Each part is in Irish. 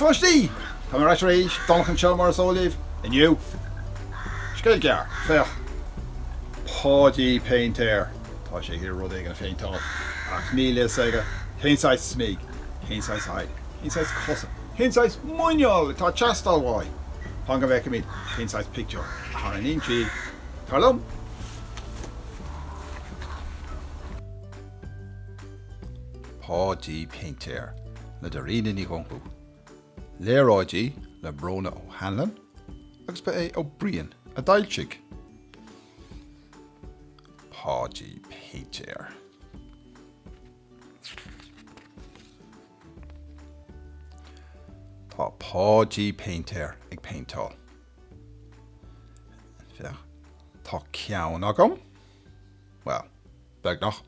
pháistí! Tá mé ar ais arís, Donncha anseo mar is eol libh. Inniu, scéal gearr, féach, Páidí Péintéir. Tá sé ag iarraidh rud éigin a phéinteáil ach níl a fhios aige cén saghas smig, cén saghas aghaidh, cén saghas cosa, cén saghas muineál atá ag teastáil uaidh. Fan go bhfeicfimid cén saghas pictiúr a tharraingíonn sé. Tar liom! Páidí Péintéir le Dairena Ní Dhonnchú. Léaráidí le Bróna O'Hanlon agus ba é Ó Briain a d'fhoilsigh. Páidí Péintéir. Tá Páidí Péintéir ag péinteáil. Féach, tá ceann agam. Bhuel, beagnach.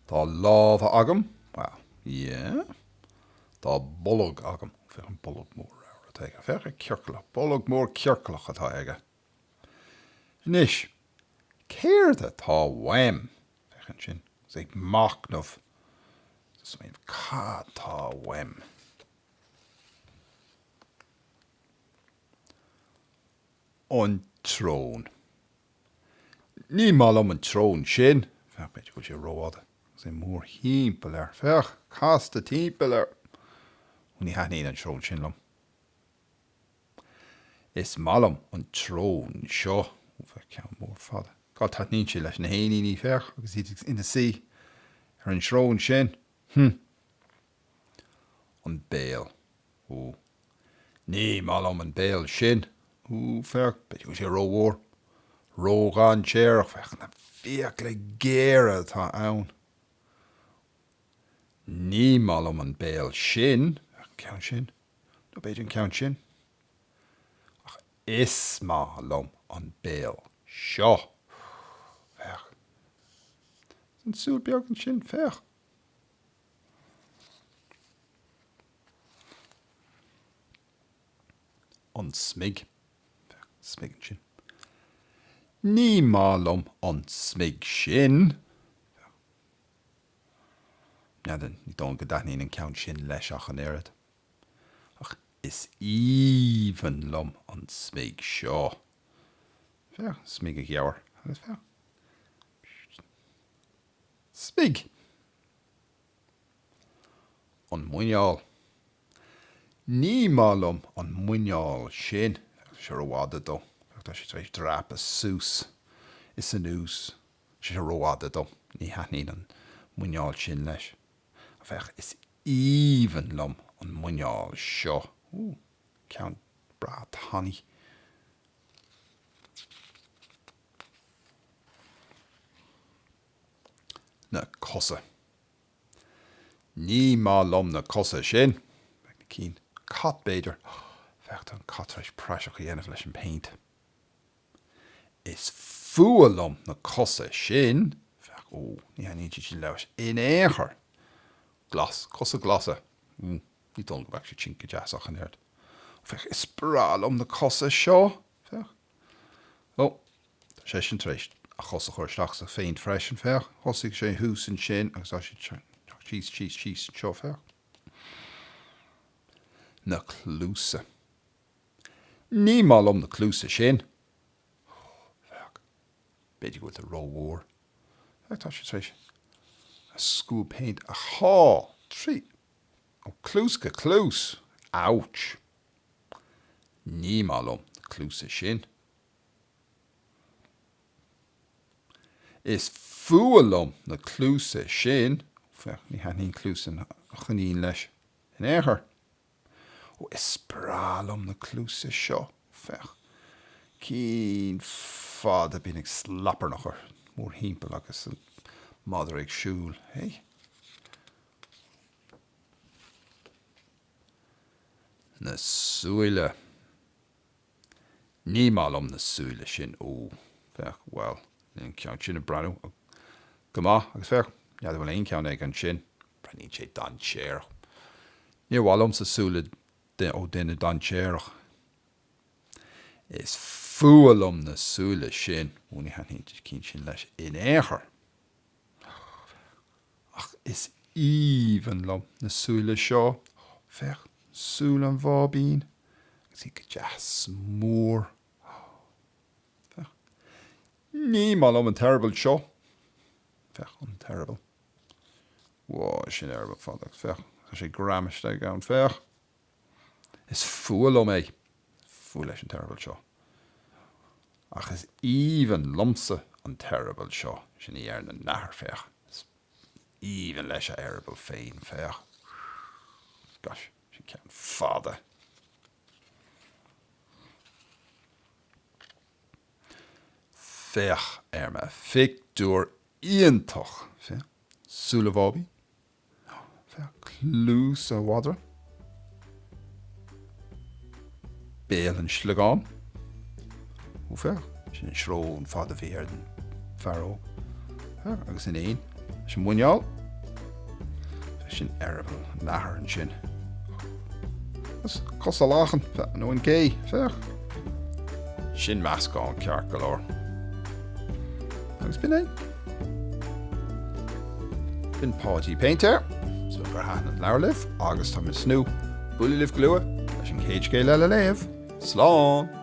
Tá lámha agam. Bhuel, yeah. Tá bolg agam. Féach an bolg mór ramhar atá aige. Féach ar ciorclach. Bolg mór ciorclach atá aige. Anois, céard atá uaim? Féach ansin, agus é ag machnamh. Smaoineamh, cad tá uaim? An tsrón. Ní maith liom an tsrón sin. Féach, b'fhéidir go bhfuil sé rófhada. Agus é mórthimpeall air. Féach, casta timpeall air. Ó, ní thaitníonn an tsrón sin liom. Is maith liom an tsrón seo. Ó, féach, ceann mór fada. Cá dtaitníonn sé leis na héiníní, féach, agus iad ina suí ar an srón sin. Hm. An béal. Ó. Ní maith liom an béal sin. Ó, féach, b'fhéidir go bhfuil sé rómhór. Ródhainséarach. Féach na fiacla géara atá ann. Ní maith liom an béal sin. Féach an ceann sin. Nó b'fhéidir an ceann sin. Ach is maith liom an béal seo. Féach. An súil beag ansin, féach. An smig. Féach, smig ansin. Ní maith liom an smig sin. Féach. N'fheadar, ní dóigh liom go dtaitníonn an ceann sin leis ach an oiread. Ach is aoibhinn liom an smig seo. Féach, smig a gheamhair. Agus féach. Smig! An muineál. Ní maith liom an muineál sin. Tá sé rófhada dó. Tá sé tar éis dreapadh suas is anuas. Tá sé rófhada dó. Ní thaitníonn an muineál sin leis. Féach, is aoibhinn liom an muineál seo. Ooh, ceann breá tanaí. Na cosa. Ní maith liom na cosa sin. Beidh na cinn. Cat, b'fhéidir. Féach, tá an cat tar éis praiseach a dhéanamh leis an bpéint. Is fuath liom na cosa sin. Féach, ó, ní thaitníonn siad sin leis in aon chor. Glas, cosa glasa. Ní dóigh liom go mbeadh siad sin go deas ach an oiread. Féach, is breá liom na cosa seo. Féach. Ó, tá seisean tar éis a chos a chur isteach sa phéint freisin, féach. Thosaigh sé thuas ansin agus tá sé síos, síos, síos anseo, féach. Na cluasa. Ní maith liom na cluasa sin. Féach. B'fhéidir go bhfuil siad rómhór. Féach, tá sé tar éis a scuab péint a shá trí ó cluas go cluas. Ouch! Ní maith liom na cluasa sin. Is fuath liom na cluasa sin. Féach, ní thaitníonn cluasa an choinín leis in aon chor. Ó, is breá liom na cluasa seo. Féach, cinn fada bíonn ag slaparnach ar mórthimpeall agus an madra ag siúl. Hey. Na súile. Ní maith liom na súile sin. Ó, féach, bhuel, níl an ceann sin ag breathnú go maith agus féach, n'fheadar an bhfuil aon cheann aige ansin. Breathnaíonn sé dainséarach. Níor mhaith liomsa súile ó duine dainséarach. Is fuath liom na súile sin. Ó, ní thaitníonn an ceann sin leis in aon chor. Ach is aoibhinn liom na súile seo. Féach. Súile an bháibín. Agus iad go deas mór. Féach. Ní maith liom an t-eireaball seo. Féach an t-eireaball. Whoa, sin eireaball fada. Féach, tá sé greamaithe ann. Féach. Is fuath liom é. Fuath leis an t-eireaball seo. Ach is aoibhinn liomsa an t-eireaball seo. Sin í ar na nathair, féach. Is aoibhinn leis a eireaball féin, féach. Gosh, sin ceann fada. Féach ar mo phictiúr iontach! Féach, súile an bháibín. Féach, cluas an mhadra. Béal an tsliogáin. Ó féach, sin an srón fada a bhí ar an bhfear óg. Féach, agus an éan leis an muineál. Sin eireaball an athar ansin. Agus cosa lachan, nó an gé, féach. Sin meascán ceart go leor. Agus b'in é. B'in Páidí Péintéir, súil gur thaitin an leabhar libh agus tá mé ag tnúth bualadh libh go luath leis an chéad scéal eile a léamh. Slán!